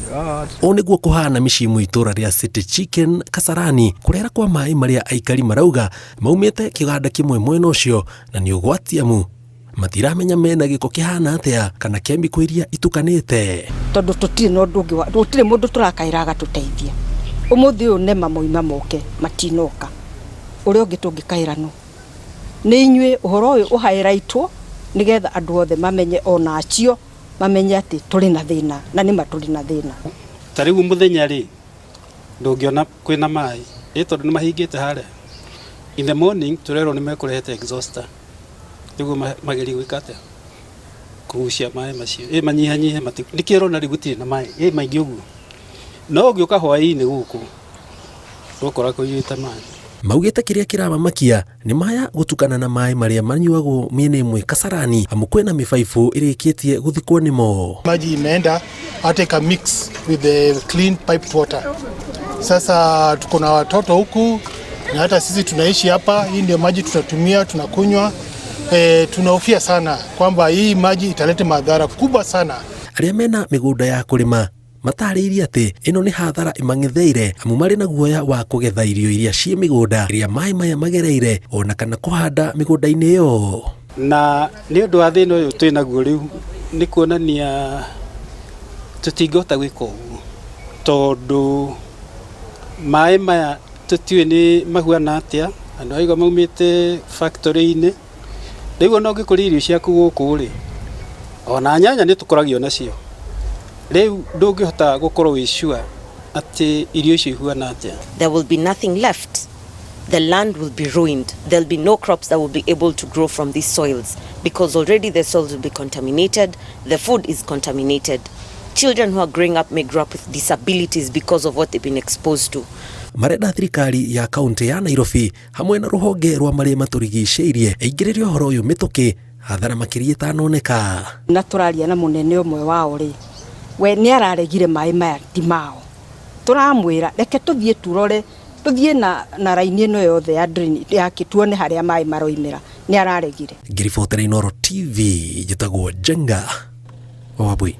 God. Ũũ nĩguo kũhana mĩciĩ ĩmwe itũũra rĩa City Chicken Kasarani kũrera kwa maĩ marĩa aikari marauga maumĩte kĩganda kĩmwe mwena ũcio na nĩ ũgwati amu matiramenya mena gĩko kĩhana atĩa kana kemiko iria itukanĩte. Tondũ tũtirĩ na ũndũ ũngĩ wa gũtirĩ mũndũ tũrakaĩra agatũteithia. Ũmũthĩ ũyũ nema moima moke matinoka. Ũrĩa ũngĩ tũngĩkaĩra nũ? Nĩ inyuĩ ũhoro ũyũ ũhaĩraitwo nĩgetha andũ othe mamenye ona acio mamenye atĩ tũrĩ na thĩna na nĩma tũrĩ na thĩna. Ta rĩu mũthenya rĩ, ndũngĩona kwĩna maĩ, ĩ tondũ nĩ mahingĩte harĩa. In the morning tũrerwo nĩ mekũrehete exhauster nĩguo magerie gwĩka atĩa, kũgucia maĩ macio, ĩ manyihanyihe, nĩkĩo ũrona rĩu gũtirĩ na maĩ, ĩ maingĩ ũguo. No ũngĩũka hwaĩ-inĩ gũkũ, ũgũkora kũiyũrĩte maĩ. Maugĩte kĩrĩa kĩramamakia nĩ maya gũtukana na maĩ marĩa manyuagwo mĩena ĩmwe Kasarani amu kwĩna mĩbaibũ ĩrĩkĩtie gũthikwo nĩmo. Maji imeenda hata ika mix with the clean piped water. Sasa tuko na watoto huku na hata sisi tunaishi hapa, hii ndio maji tunatumia tunakunywa. E, tunahofia sana kwamba hii maji italeta madhara kubwa sana. Arĩa mena mĩgũnda ya kũrĩma matarĩirie atĩ ĩno nĩ hathara ĩmang'etheire amu marĩ na guoya wa kũgetha irio iria ciĩ mĩgũnda ĩrĩa maĩ maya magereire ona kana kũhanda mĩgũnda-inĩ ĩyo. Na nĩ ũndũ wa thĩna ũyũ twĩ naguo rĩu nĩ kuonania tũtingĩhota gwĩka ũguo tondũ maĩ maya tũtiũĩ nĩ mahuana atĩa, andũ aigua maumĩte factory-inĩ. Rĩu ona ũngĩkũria irio ciaku gũkũ rĩ, ona nyanya nĩ tũkũragio nacio, rĩu ndũngĩhota gũkorwo wĩ sure atĩ irio icio ihuana atĩa. There will be nothing left. The land will be ruined. There'll be no crops that will be able to grow from these soils because already the soils will be contaminated, the food is contaminated. Children who are growing up may grow up with disabilities because of what they've been exposed to. Marenda thirikari ya kaunti ya Nairobi hamwe na rũhonge rwa marĩa matũrigicĩirie ĩingĩrĩre ũhoro ũyũ mĩtũkĩ hathara makĩria ĩtanoneka. Na tũraria na mũnene ũmwe wao rĩ, we nĩ araregire maĩ maya ti mao. Tũramwĩra reke tũthiĩ turore tũthiĩ na, na raini ĩno yothe ya drain yake tuone harĩa maĩ maroimĩra, nĩ araregire. Ngĩribotera Inooro TV njĩtagwo Njenga wa Wambui.